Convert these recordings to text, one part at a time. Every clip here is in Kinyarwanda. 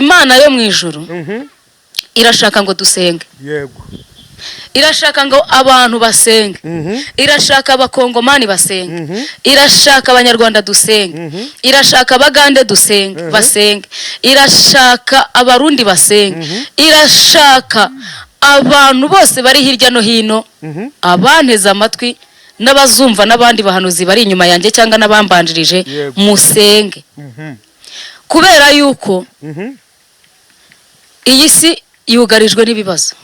Imana yo mu ijuru irashaka ngo dusenge. Irashaka ngo abantu basenge. Irashaka Abakongomani basenge, irashaka Abanyarwanda dusenge, irashaka Abagande dusenge basenge, irashaka Abarundi basenge, irashaka abantu bose bari hirya no hino, abanteze amatwi n'abazumva n'abandi bahanuzi bari inyuma yanjye cyangwa n'abambanjirije, musenge, kubera yuko iyi si yugarijwe n'ibibazo.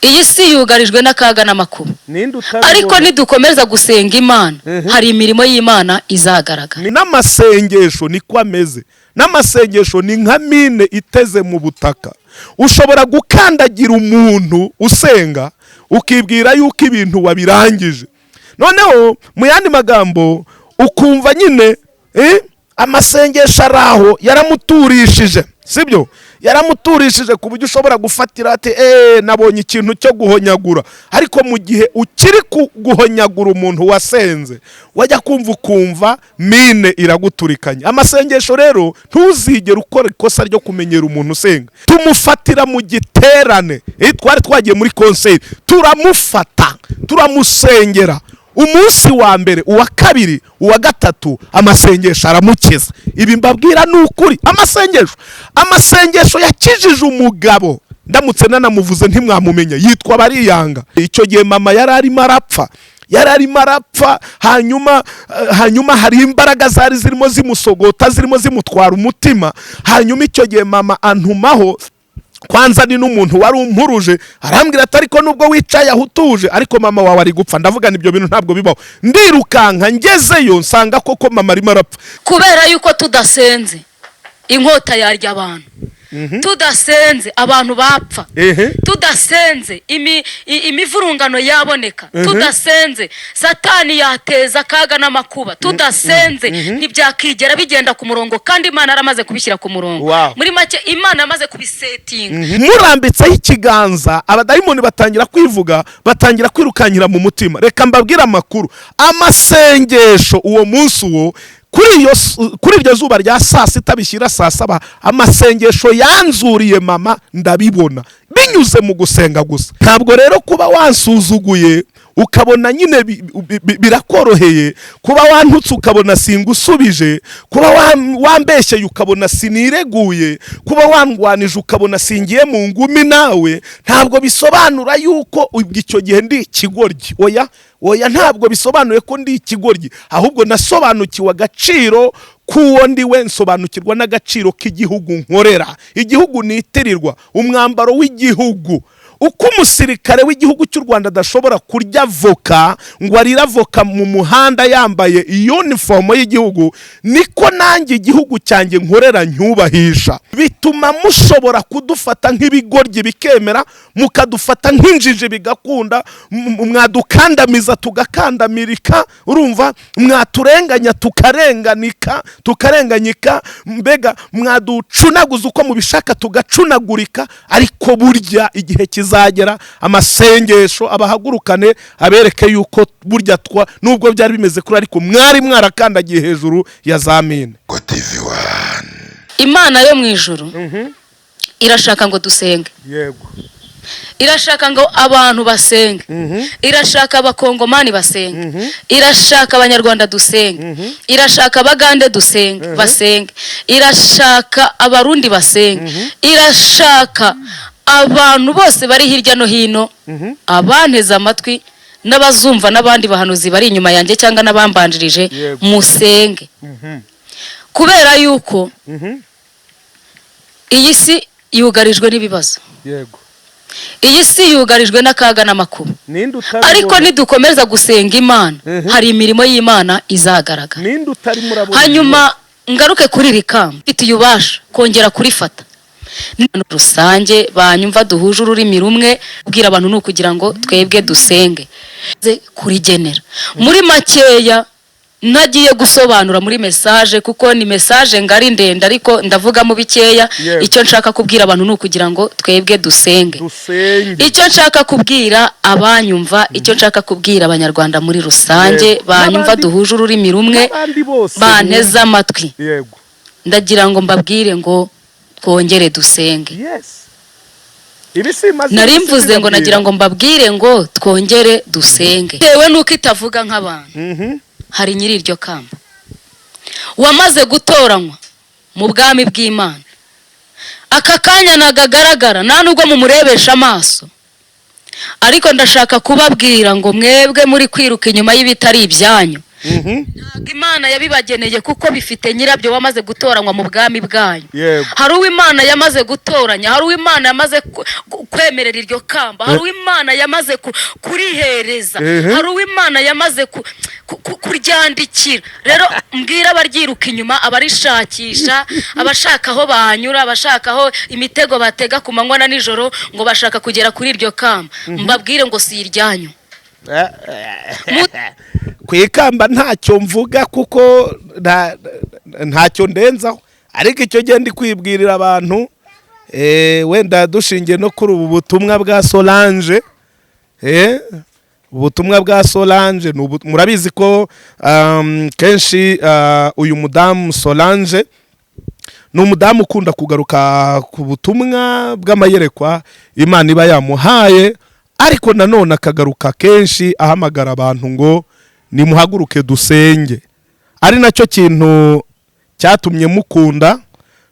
Iyi si yugarijwe n'akaga n'amakuba. Ninde utabibona? Ariko nidukomeza gusenga Imana, hari imirimo y'Imana izagaragara. Ni n'amasengesho niko ameze. N'amasengesho ni nka mine iteze mu butaka. Ushobora gukandagira umuntu usenga, ukibwira yuko ibintu wabirangije. Noneho mu yandi magambo, ukumva nyine amasengesho ari aho yaramuturishije, sibyo? Yaramuturishije ku buryo ushobora gufatira ati: "Eee, nabonye ikintu cyo guhonyagura." Ariko mu gihe ukiri guhonyagura umuntu wasenze, wajya kumva ukumva mine iraguturikanye. Amasengesho rero, ntuzigere ukora ikosa ryo kumenyera umuntu usenga. Tumufatira mu giterane. Twari twagiye muri concert, turamufata, turamusengera. Umunsi wa mbere, uwa kabiri, uwa gatatu, amasengesho aramukiza. Ibi mbabwira ni ukuri. Amasengesho yakijije umugabo, ndamutse nanamuvuze ntimwamumenya, yitwa Bariyanga. Icyo gihe mama yari arimo arapfa, yari arimo arapfa. Hanyuma hari imbaraga zari zirimo zimusogota, zirimo zimutwara umutima. Hanyuma icyo gihe mama antumaho. Kwanza ni n'umuntu wari umpuruje, arambwira ati: "Ariko nubwo wicaye aho utuje, ariko mama wawe ari gupfa." Ndavuga: "Ibyo bintu ntabwo bibaho." Ndirukanka, ngezeyo nsanga koko mama arimo arapfa. Kubera yuko tudasenze, inkota yarya abantu. Tudasenze, abantu bapfa. Tudasenze, imivurungano yaboneka. Tudasenze, Satani yateza akaga n'amakuba. Tudasenze, ntibyakigera bigenda ku murongo, kandi Imana yaramaze kubishyira ku murongo. Muri make, Imana yamaze kubisetinga. Murambitseho ikiganza, abadayimoni batangira kwivuga, batangira kwirukankira mu mutima. Reka mbabwire amakuru. Amasengesho uwo munsi, uwo kuri iryo zuba rya saa 6 bishyira saa 7, amasengesho yanzuriye mama, ndabibona binyuze mu gusenga gusa. Ntabwo rero kuba wansuzuguye ukabona nyine birakoroheye, kuba wantutse ukabona singusubije, kuba wambeshyeye ukabona sinireguye, kuba wandwanije ukabona singiye mu ngumi nawe, ntabwo bisobanura yuko ubwo icyo gihe ndi ikigoryi. Oya, oya, ntabwo bisobanuye ko ndi ikigoryi. Ahubwo nasobanukiwe agaciro k'uwo ndi we, nsobanukirwa n'agaciro k'igihugu nkorera, igihugu nitirirwa, umwambaro w'igihugu. Uko umusirikare w'igihugu cy'u Rwanda adashobora kurya avoka ngo arire avoka mu muhanda yambaye uniform y'igihugu, niko nanjye igihugu cyanjye nkorera nyubahisha. Bituma mushobora kudufata nk'ibigoryi bikemera, mukadufata nk'injiji bigakunda, mwadukandamiza tugakandamirika, urumva, mwaturenganya tukarenganika, tukarenganyika, mbega mwaducunaguza uko mubishaka tugacunagurika. Ariko burya igihe kizagera amasengesho abahagurukane, abereke yuko burya twa nubwo byari bimeze kuri, ariko mwari mwarakandagiye hejuru ya za mine. TV One. Imana yo mu ijuru irashaka ngo dusenge. Irashaka ngo abantu basenge, irashaka Abakongomani basenge, irashaka Abanyarwanda dusenge, irashaka Abagande dusenge basenge, irashaka Abarundi basenge, irashaka abantu bose bari hirya no hino, abanteze amatwi n'abazumva n'abandi bahanuzi bari inyuma yanjye cyangwa n'abambanjirije, musenge, kubera yuko iyi si yugarijwe n'ibibazo. Iyi si yugarijwe n'akaga n'amakuba. Ninde utabibona? Ariko nidukomeza gusenga Imana, hari imirimo y'Imana izagaragara. Ninde utari murabona? Hanyuma ngaruke kuri iri kamba mfitiye ububasha kongera kurifata rusange, banyumva duhuje ururimi rumwe. Kubwira abantu ni ukugira ngo twebwe dusenge Ze kurigenera. Muri makeya, ntagiye gusobanura muri message, kuko ni message ngari ndende, ariko ndavugamo bikeya. Icyo nshaka kubwira abantu ni ukugira ngo twebwe dusenge. Dusenge. Icyo nshaka kubwira abanyumva, icyo nshaka kubwira Abanyarwanda muri rusange, banyumva duhuje ururimi rumwe, n'abandi bose banteze amatwi, ndagira ndagira ngo mbabwire ngo Twongere dusenge. Yes, ibi si maze Nari iminsi mvuze ngo mbibabwira. Nagira ngo mbabwire ngo twongere dusenge, bitewe n'uko itavuga nk'abantu. Hari nyiri iryo kamba wamaze gutoranywa mu bwami bw'Imana. Aka kanya nagagaragara, nta nubwo mumurebesha amaso, ariko ndashaka kubabwira ngo mwebwe muri kwiruka inyuma y'ibitari ibyanyu, ntabwo Imana yabibageneye, kuko bifite nyirabyo wamaze gutoranywa mu bwami bwayo. Hari uwo Imana yamaze gutoranya, hari uwo Imana yamaze kwemerera iryo kamba, hari uwo Imana yamaze kurihereza, hari uwo Imana yamaze kuryandikira. Rero mbwira abaryiruka inyuma, abarishakisha, abashaka aho banyura, abashaka aho imitego batega ku manywa na nijoro ngo bashaka kugera kuri iryo kamba, mbabwire ngo si iryanyu. Ku ikamba ntacyo mvuga, kuko ntacyo ndenzaho, ariko icyo gihe ndi kwibwirira abantu, wenda dushingiye no kuri ubu butumwa bwa Solange, ubutumwa bwa Solange murabizi ko kenshi uyu mudamu Solange ni umudamu ukunda kugaruka ku butumwa bw'amayerekwa Imana iba yamuhaye, ariko nanone akagaruka kenshi ahamagara abantu ngo nimuhaguruke dusenge, ari nacyo kintu cyatumye mukunda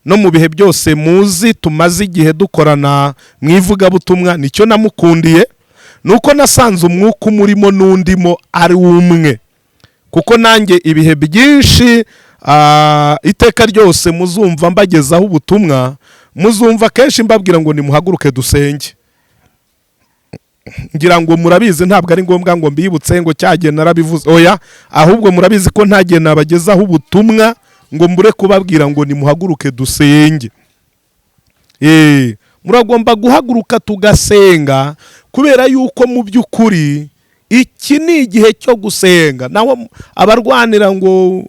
no mu bihe byose muzi tumaze igihe dukorana mu ivugabutumwa. Nicyo namukundiye, ni uko nasanze umwuka umurimo n'undimo ari umwe, kuko nanjye ibihe byinshi, iteka ryose muzumva mbagezaho ubutumwa, muzumva kenshi mbabwira ngo nimuhaguruke dusenge. Ngira ngo murabizi, ntabwo ari ngombwa ngo mbibutse ngo cyagihe narabivuze, oya, ahubwo murabizi ko nta gihe nabagezaho ubutumwa ngo mbure kubabwira ngo nimuhaguruke dusenge. Muragomba guhaguruka tugasenga, kubera yuko mu by'ukuri iki ni igihe cyo gusenga. Naho abarwanira ngo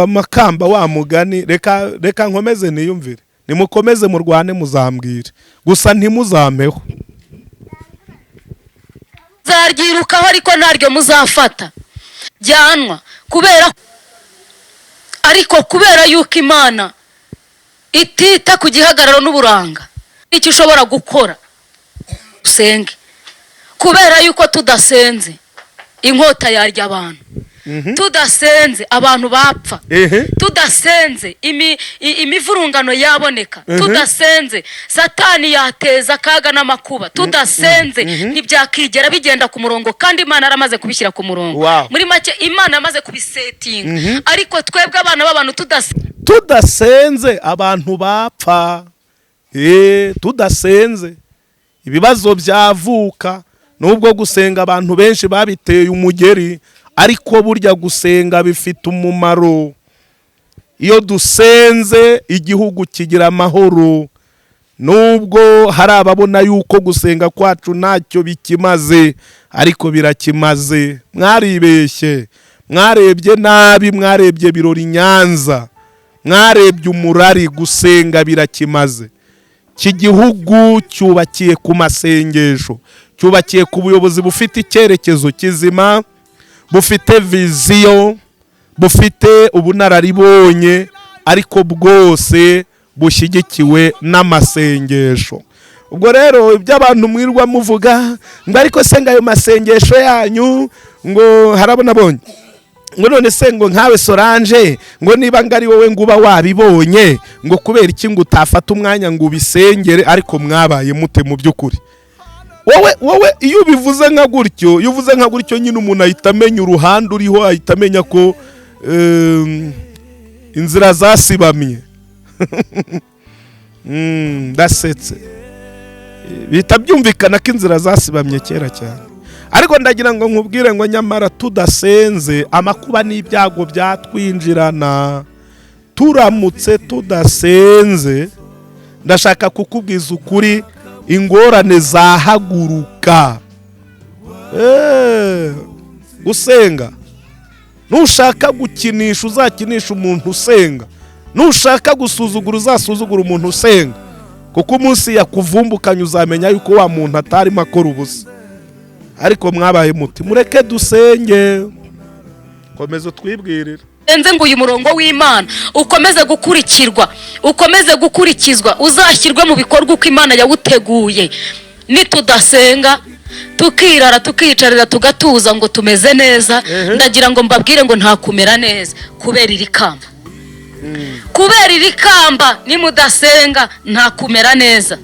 amakamba, wa mugani, reka nkomeze niyumvire. Nimukomeze murwane, muzambwire gusa, ntimuzampeho. Muzaryirukaho ariko ntaryo muzafata jyanwa, kubera ariko kubera yuko Imana itita ku gihagararo n'uburanga. Icyo ushobora gukora, usenge, kubera yuko tudasenze inkota yarya abantu, tudasenze abantu bapfa, tudasenze imivurungano yaboneka, tudasenze Satani yateza akaga n'amakuba, tudasenze ntibyakigera bigenda ku murongo, kandi Imana yaramaze kubishyira ku murongo. Muri make, Imana yamaze kubisetinga, ariko twebwe abana b'abantu tudasenze Tudasenze abantu bapfa, tudasenze ibibazo byavuka. Nubwo gusenga abantu benshi babiteye umugeri, ariko burya gusenga bifite umumaro. Iyo dusenze igihugu kigira amahoro, nubwo hari ababona yuko gusenga kwacu ntacyo bikimaze, ariko birakimaze. Mwaribeshye, mwarebye nabi, mwarebye birori Nyanza, mwarebye umurari. Gusenga birakimaze. Iki gihugu cyubakiye ku masengesho, cyubakiye ku buyobozi bufite icyerekezo kizima, bufite vision, bufite ubunararibonye, ariko bwose bushyigikiwe n'amasengesho. Ubwo rero ibyo abantu mwirwa muvuga ngo ariko se ngo ayo masengesho yanyu, ngo harabona abonye ngo none se ngo nkawe Solange, ngo niba ngo ari wowe ngo uba wabibonye, ngo kubera iki ngo utafata umwanya ngo ubisengere? Ariko mwabaye mute mu by'ukuri? Wowe iyo ubivuze nka gutyo, iyo uvuze nka gutyo nyine umuntu ahita amenya uruhande uriho, ahita amenya ko inzira zasibamye. Ndasetse, bihita byumvikana ko inzira zasibamye kera cyane. Ariko ndagira ngo nkubwire ngo nyamara tudasenze amakuba n'ibyago byatwinjirana. Turamutse tudasenze, ndashaka kukubwiza ukuri, ingorane zahaguruka. Gusenga, nushaka gukinisha uzakinisha umuntu usenga, nushaka gusuzugura uzasuzugura umuntu usenga, kuko umunsi yakuvumbukanye uzamenya yuko wa muntu atarimo akora ubusa. Ariko mwabaye muti mureke dusenge. Komeza utwibwirire. Nze ngo uyu murongo w'Imana ukomeze gukurikirwa, ukomeze gukurikizwa, uzashyirwe mu bikorwa uko Imana yawuteguye. Nitudasenga tukirara tukiyicarira tugatuza ngo tumeze neza, ndagira ngo mbabwire ngo nta kumera neza kubera iri kamba. Kubera iri kamba nimudasenga nta kumera neza.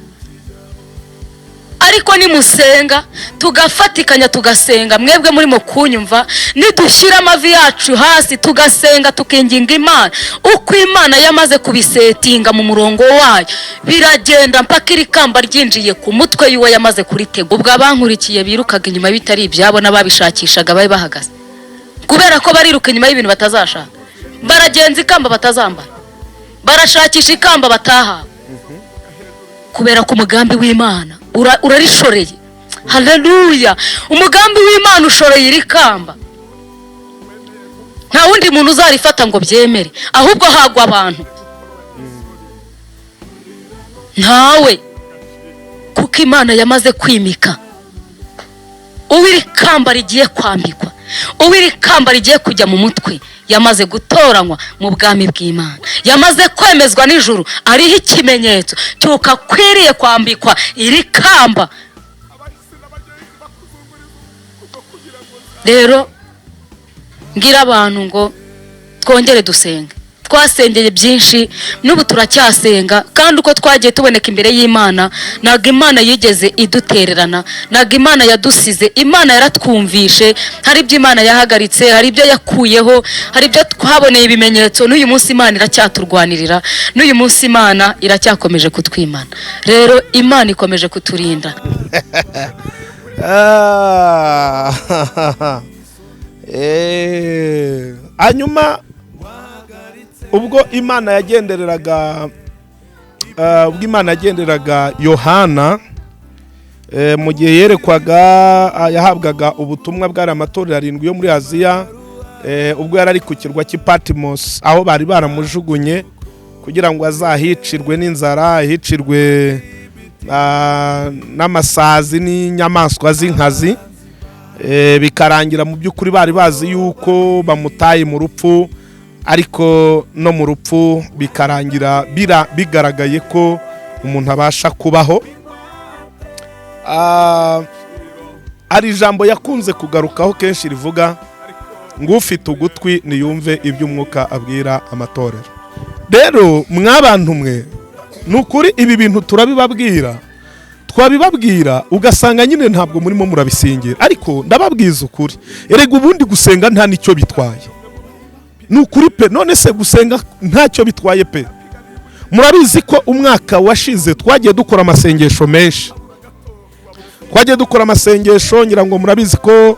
Ariko nimusenga tugafatikanya tugasenga, mwebwe murimo kunyumva, nidushyira amavi yacu hasi tugasenga tukinginga Imana, uko Imana yamaze kubisetinga mu murongo wayo, biragenda mpaka iri kamba ryinjiye ku mutwe y'uwo yamaze kuritega. Ubwo abankurikiye birukaga inyuma bitari ibyabo n'ababishakishaga bari bahagaze, kubera ko bariruka inyuma y'ibintu batazashaka, baragenza ikamba batazambara, barashakisha ikamba batahawe, kubera ko umugambi w'Imana urarishoreye. Haleluya! Umugambi w'Imana ushoreye iri kamba, nta wundi muntu uzarifata ngo byemere, ahubwo hagwa abantu ntawe, kuko Imana yamaze kwimika uwo iri kamba rigiye kwambikwa, uwo iri kamba rigiye kujya mu mutwe. Yamaze gutoranywa mu bwami bw'Imana, yamaze kwemezwa n'ijuru, ariho ikimenyetso cy'uko akwiriye kwambikwa iri kamba. Rero ngira abantu ngo twongere dusenge. Twasengeye byinshi n'ubu turacyasenga, kandi uko twagiye tuboneka imbere y'Imana, ntabwo Imana yigeze idutererana, ntabwo Imana yadusize. Imana yaratwumvishe, hari ibyo Imana yahagaritse, hari ibyo yakuyeho, hari ibyo twaboneye ibimenyetso. N'uyu munsi Imana iracyaturwanirira, n'uyu munsi Imana iracyakomeje kutwimana. Rero Imana ikomeje kuturinda. Hanyuma ubwo Imana yagendereraga ubwo Imana yagendereraga Yohana, mu gihe yerekwaga, yahabwaga ubutumwa bwari amatorero arindwi yo muri Aziya, ubwo yari ari ku kirwa cy'i Patmos aho bari baramujugunye kugira ngo azahicirwe n'inzara, ahicirwe n'amasazi n'inyamaswa z'inkazi, bikarangira mu by'ukuri bari bazi yuko bamutaye mu rupfu, ariko no mu rupfu bikarangira bigaragaye ko umuntu abasha kubaho. Hari ijambo yakunze kugarukaho kenshi rivuga ngo ufite ugutwi niyumve ibyo umwuka abwira amatorero. Rero mwabantu mwe, nukuri ibi bintu turabibabwira, twabibabwira ugasanga nyine ntabwo murimo murabisingira, ariko ndababwiza ukuri, erega ubundi gusenga nta nicyo bitwaye. Nukuri pe, none se gusenga ntacyo bitwaye pe. Murabizi ko umwaka washize twagiye dukora amasengesho menshi, twagiye dukora amasengesho, ngira ngo murabizi ko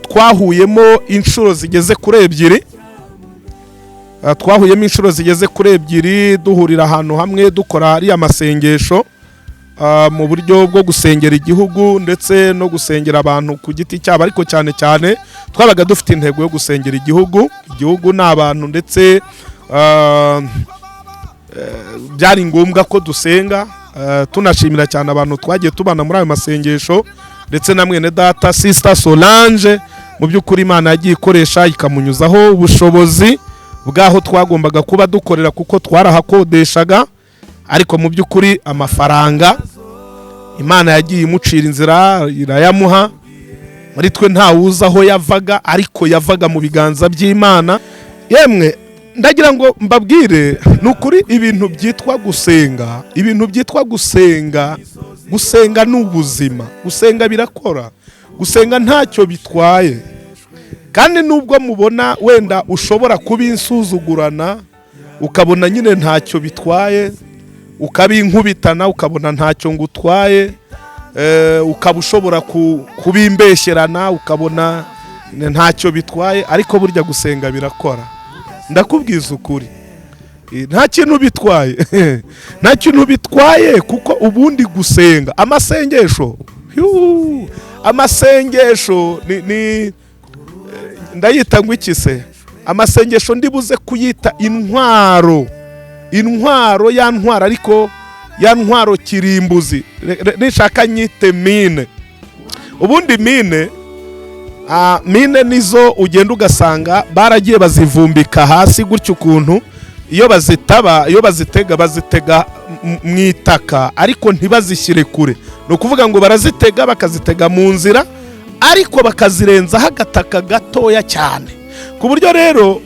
twahuyemo inshuro zigeze kuri ebyiri, twahuyemo inshuro zigeze kuri ebyiri, duhurira ahantu hamwe dukora ariya masengesho mu buryo bwo gusengera igihugu ndetse no gusengera abantu ku giti cyabo, ariko cyane cyane twabaga dufite intego yo gusengera igihugu. Igihugu ni abantu, ndetse byari ngombwa ko dusenga. Tunashimira cyane abantu twagiye tubana muri ayo masengesho, ndetse na mwene data Sister Solange, mu by'ukuri Imana yagiye ikoresha ikamunyuzaho ubushobozi bw'aho twagombaga kuba dukorera, kuko twarahakodeshaga, ariko mu by'ukuri amafaranga Imana yagiye imucira inzira irayamuha. Muri twe ntawuzi aho yavaga, ariko yavaga mu biganza by'Imana. Yemwe ndagira ngo mbabwire, nukuri ibintu byitwa gusenga, ibintu byitwa gusenga, gusenga ni ubuzima, gusenga birakora, gusenga ntacyo bitwaye. Kandi nubwo mubona wenda ushobora kubinsuzugurana ukabona nyine ntacyo bitwaye, ukabinkubitana ukabona ntacyo ngutwaye, ukaba ushobora kubimbeshyerana ukabona ntacyo bitwaye, ariko burya gusenga birakora. Ndakubwiza ukuri, nta kintu bitwaye, nta kintu bitwaye, kuko ubundi gusenga, amasengesho, amasengesho ni ndayita ngo iki se, amasengesho ndibuze kuyita intwaro, intwaro ya ntwaro, ariko ya ntwaro kirimbuzi, nishaka nyite mine. Ubundi mine Mine nizo ugenda ugasanga baragiye bazivumbika hasi gutyo, ukuntu iyo bazitaba, iyo bazitega, bazitega mu itaka ariko ntibazishyire kure. Ni ukuvuga ngo barazitega, bakazitega mu nzira, ariko bakazirenzaho agataka gatoya cyane, ku buryo rero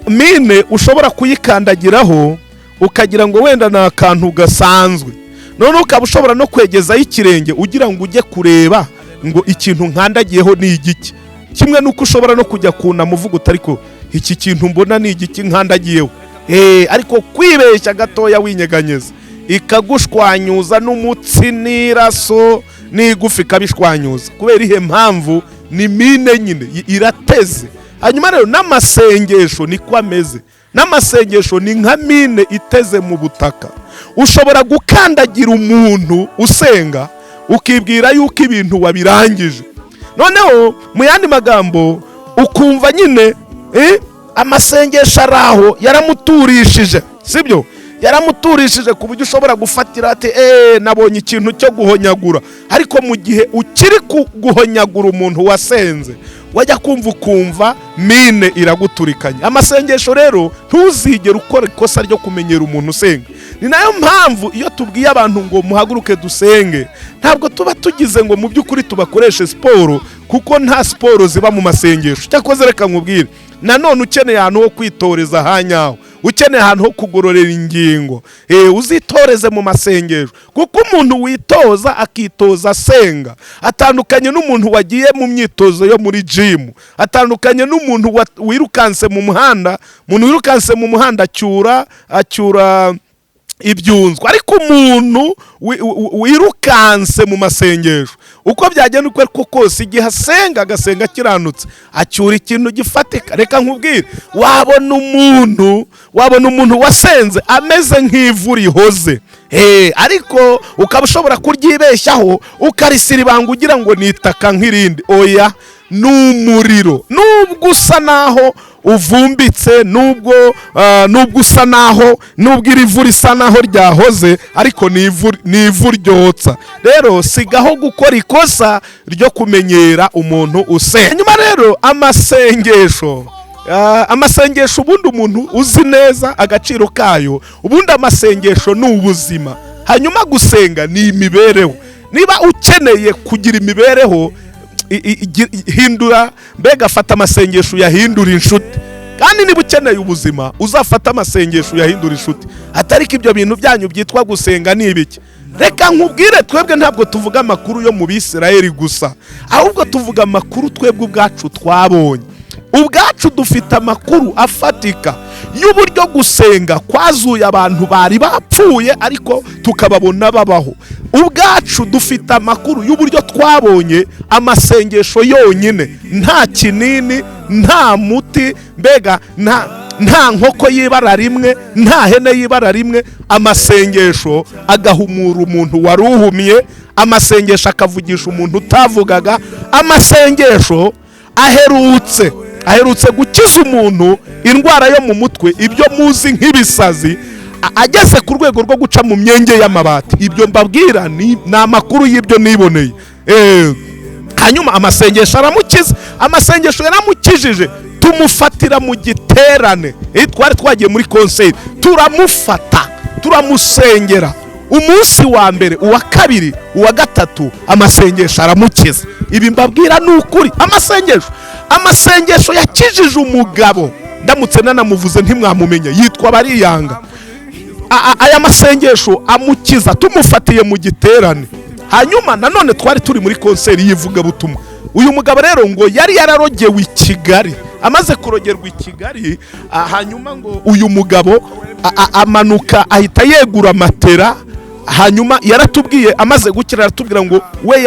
mine ushobora kuyikandagiraho ukagira ngo wenda ni akantu gasanzwe. Noneho ukaba ushobora no kwegezaho ikirenge ugira ngo ujye kureba ngo ikintu nkandagiyeho ni igiki, kimwe n'uko ushobora no kujya kunama uvuga uti: "Ariko iki kintu mbona ni igiki nkandagiyeho?" Ariko kwibeshya gatoya winyeganyeza, ikagushwanyuza n'umutsi n'iraso n'igufa ikabishwanyuza. Kubera ihe mpamvu? Ni mine nyine, irateze. Hanyuma rero n'amasengesho niko ameze. N'amasengesho ni nka mine iteze mu butaka. Ushobora gukandagira umuntu usenga, ukibwira yuko ibintu wabirangije. Noneho mu yandi magambo, ukumva nyine amasengesho ari aho yaramuturishije, sibyo? Yaramuturishije ku buryo ushobora gufatira ati: "Eee, nabonye ikintu cyo guhonyagura." Ariko mu gihe ukiri guhonyagura umuntu wasenze, wajya kumva ukumva mine iraguturikanye. Amasengesho rero, ntuzigere ukora ikosa ryo kumenyera umuntu usenga. Ni nayo mpamvu iyo tubwiye abantu ngo muhaguruke dusenge, ntabwo tuba tugize ngo mu by'ukuri tubakoreshe siporo, kuko nta siporo ziba mu masengesho. Cyakoze reka nkubwire nanone, ukeneye ahantu ho kwitoreza hanyaho, ukeneye ahantu ho kugororera ingingo, uzitoreze mu masengesho, kuko umuntu witoza, akitoza asenga, atandukanye n'umuntu wagiye mu myitozo yo muri jimu, atandukanye n'umuntu wirukanse mu muhanda. Umuntu wirukanse mu muhanda acyura ibyunzwe, ariko umuntu wirukanse mu masengesho, uko byagenda uko ariko kose, igihe asenga, agasenga akiranutse, acyura ikintu gifatika. Reka nkubwire, wabona umuntu wasenze ameze nk'ivu rihoze. Ariko ukaba ushobora kuryibeshyaho ukarisiribanga ugira ngo ni itaka nk'irindi. Oya, ni umuriro. Nubwo usa naho uvumbitse, nubwo usa naho, nubwo iri vu risa naho ryahoze, ariko ni ivu ryotsa. Rero sigaho gukora ikosa ryo kumenyera umuntu usenga. Nyuma rero amasengesho, ubundi umuntu uzi neza agaciro kayo, ubundi amasengesho ni ubuzima, hanyuma gusenga ni imibereho. Niba ukeneye kugira imibereho, hindura, mbega fata amasengesho uyahindura inshuti. Kandi niba ukeneye ubuzima, uzafate amasengesho uyahindura inshuti. Atari ko ibyo bintu byanyu byitwa gusenga ni ibiki? Reka nkubwire, twebwe ntabwo tuvuga amakuru yo mu Bisirayeli gusa, ahubwo tuvuga amakuru twebwe ubwacu twabonye. Ubwacu dufite amakuru afatika y'uburyo gusenga kwazuye abantu bari bapfuye ariko tukababona babaho. Ubwacu dufite amakuru y'uburyo twabonye amasengesho yonyine, nta kinini, nta muti, mbega nta nkoko y'ibara rimwe, nta hene y'ibara rimwe, amasengesho agahumura umuntu wari uhumye, amasengesho akavugisha umuntu utavugaga. Amasengesho aherutse gukiza umuntu indwara yo mu mutwe, ibyo muzi nk'ibisazi, ageze ku rwego rwo guca mu myenge y'amabati. Ibyo mbabwira ni amakuru y'ibyo niboneye. Hanyuma amasengesho aramukiza, amasengesho yaramukijije. Tumufatira mu giterane. Twari twagiye muri concert, turamufata, turamusengera umunsi wa mbere, uwa kabiri, uwa gatatu, amasengesho aramukiza. Ibi mbabwira ni ukuri. Amasengesho yakijije umugabo, ndamutse nanamuvuze ntimwamumenya, yitwa Bariyanga. Aya masengesho amukiza tumufatiye mu giterane. Hanyuma nanone twari turi muri concert y'ivugabutumwa. Uyu mugabo rero ngo yari yararogewe i Kigali. Amaze kurogerwa i Kigali, hanyuma ngo uyu mugabo amanuka ahita yegura matera. Hanyuma yaratubwiye, amaze gukira aratubwira ngo we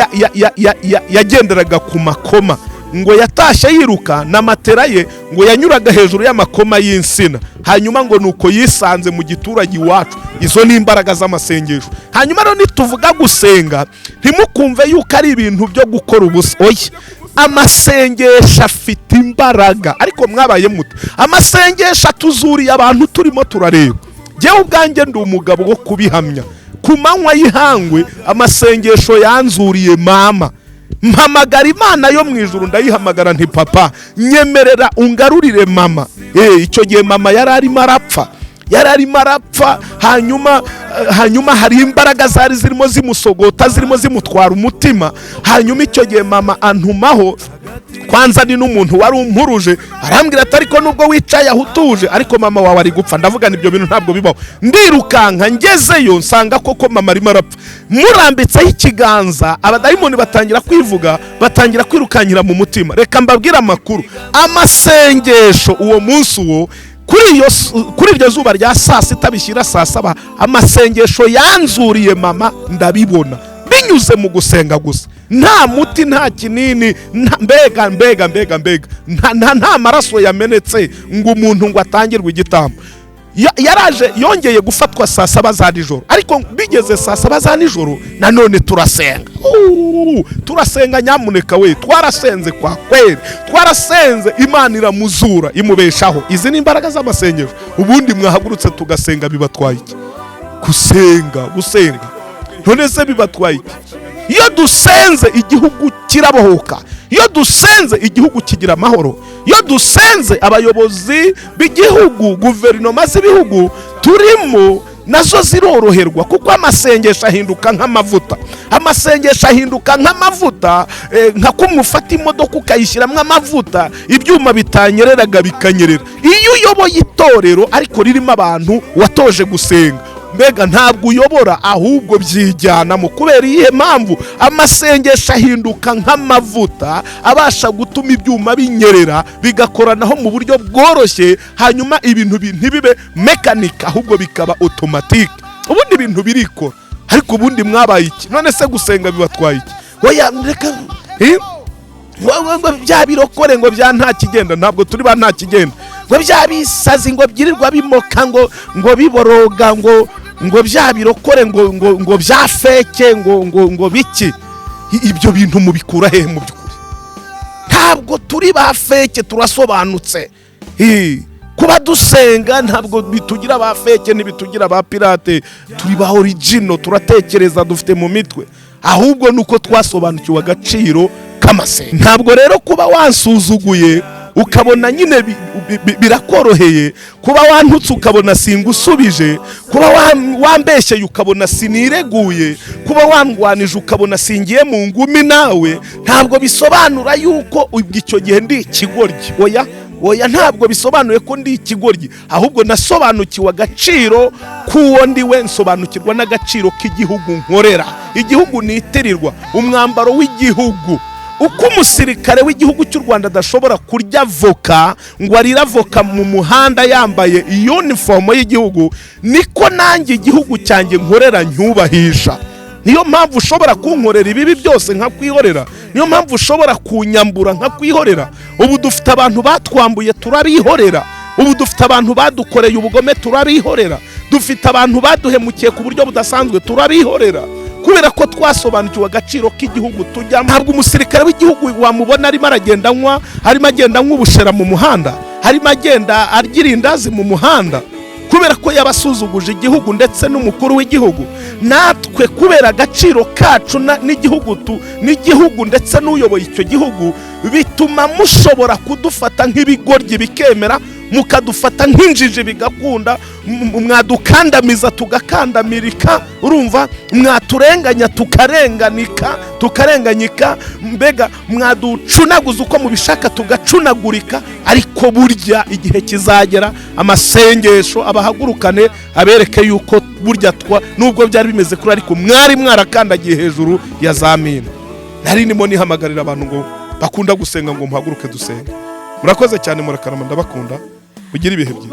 yagenderaga ku makoma, ngo yatashye yiruka na matera ye, ngo yanyuraga hejuru y'amakoma y'insina. Hanyuma ngo nuko yisanze mu giturage iwacu. Izo ni imbaraga z'amasengesho. Hanyuma rero nituvuga gusenga, ntimukumve yuko ari ibintu byo gukora ubusa. Oya, amasengesho afite imbaraga. Ariko mwabaye muto, amasengesho atuzuriye abantu turimo turareba. Njyewe ubwanjye ndi umugabo wo kubihamya ku manywa y'ihangwe. Amasengesho yanzuriye mama. Mpamagara Imana yo mu ijuru, ndayihamagara nti: "Papa, nyemerera ungarurire mama." Icyo gihe mama yari arimo arapfa, yari arimo arapfa. Hanyuma hari imbaraga zari zirimo zimusogota, zirimo zimutwara umutima. Hanyuma icyo gihe mama antumaho kwanza, ni n'umuntu wari umpuruje, arambwira ati: "Ariko nubwo wicaye aho utuje, ariko mama wawe ari gupfa." Ndavuga ibyo bintu ntabwo bibaho. Ndirukanka, ngezeyo nsanga koko mama arimo arapfa. Murambitseho ikiganza, abadayimoni batangira kwivuga, batangira kwirukankira mu mutima. Reka mbabwire amakuru: amasengesho uwo munsi uwo, kuri iryo zuba rya saa 6 bishyira saa 7, amasengesho yanzuriye mama. Ndabibona binyuze mu gusenga gusa, nta muti, nta kinini, mbega mbega mbega mbega, nta maraso yamenetse ngo umuntu ngo atangirwe igitambo. Yaraje yongeye gufatwa saa 7 za nijoro, ariko bigeze saa 7 za nijoro nanone turasenga. Turasenga nyamuneka we, twarasenze kwa kweri, twarasenze, Imana iramuzura, imubeshaho. Izi ni imbaraga z'amasengesho. Ubundi mwahagurutse tugasenga, bibatwaye iki gusenga? Gusenga none se bibatwaye iki? Iyo dusenze igihugu kirabohoka, iyo dusenze igihugu kigira amahoro, iyo dusenze abayobozi b'igihugu, guverinoma z'ibihugu turimo nazo ziroroherwa, kuko amasengesho ahinduka nk'amavuta. Amasengesho ahinduka nk'amavuta, nka kumwe ufata imodoka ukayishyiramo amavuta, ibyuma bitanyereraga bikanyerera. Iyo uyoboye itorero ariko ririmo abantu watoje gusenga, mbega ntabwo uyobora, ahubwo byijyanamo. Kubera iyihe mpamvu? Amasengesho ahinduka nk'amavuta abasha gutuma ibyuma binyerera, bigakoranaho mu buryo bworoshye, hanyuma ibintu ntibibe mécanique, ahubwo bikaba automatique. Ubundi ibintu birikora. Ariko ubundi mwabaye iki? None se gusenga bibatwaye iki? Oya, reka, eh? Ngo bya birokore, ngo bya nta kigenda. Ntabwo turi ba nta kigenda. Ngo bya bisazi, ngo byirirwa bimoka, ngo biboroga, ngo bya birokore, ngo bya fake, ngo biki. Ibyo bintu mubikura hehe? Mu by'ukuri ntabwo turi ba fake, turasobanutse. Kuba dusenga ntabwo bitugira ba fake, ntibitugira ba pirate. Turi ba original, turatekereza, dufite mu mitwe. Ahubwo ni uko twasobanukiwe agaciro k'amasenga. Ntabwo rero kuba wansuzuguye ukabona nyine birakoroheye, kuba wantutse ukabona singusubije, kuba wambeshyeye ukabona sinireguye, kuba wandwanije ukabona singiye mu ngumi nawe, ntabwo bisobanura yuko ubwo icyo gihe ndi ikigoryi. Oya, oya, ntabwo bisobanuye ko ndi ikigoryi, ahubwo nasobanukiwe agaciro k'uwo ndi we, nsobanukirwa n'agaciro k'igihugu nkorera, igihugu nitirirwa, umwambaro w'igihugu. Uko umusirikare w'igihugu cy'u Rwanda adashobora kurya avoka ngo arire avoka mu muhanda yambaye uniform y'igihugu, niko nanjye igihugu cyanjye nkorera nyubahisha. Niyo mpamvu ushobora kunkorera ibibi byose nkakwihorera, niyo mpamvu ushobora kunyambura nkakwihorera. Ubu dufite abantu batwambuye, turabihorera. Ubu dufite abantu badukoreye ubugome, turabihorera. Dufite abantu baduhemukiye ku buryo budasanzwe, turabihorera, kubera ko twasobanukiwe agaciro k'igihugu tujyamo. Ntabwo umusirikare w'igihugu wamubona arimo aragenda anywa, arimo agenda anywa ubushera mu muhanda, arimo agenda arya irindazi mu muhanda, kubera ko yabasuzuguje igihugu ndetse n'umukuru w'igihugu. Natwe kubera agaciro kacu n'igihugu n'igihugu ndetse n'uyoboye icyo gihugu, bituma mushobora kudufata nk'ibigoryi bikemera, mukadufata nk'injiji bigakunda, mwadukandamiza tugakandamirika, urumva, mwaturenganya tukarenganika, tukarenganyika, mbega mwaducunaguza uko mubishaka tugacunagurika. Ariko burya igihe kizagera amasengesho abahagurukane, abereke yuko burya twa nubwo byari bimeze kuri, ariko mwari mwarakandagiye hejuru ya za mine. Nari ndimo nihamagarira abantu ngo bakunda gusenga ngo muhaguruke dusenge. Murakoze cyane, murakarama, ndabakunda, mugire ibihe byiza.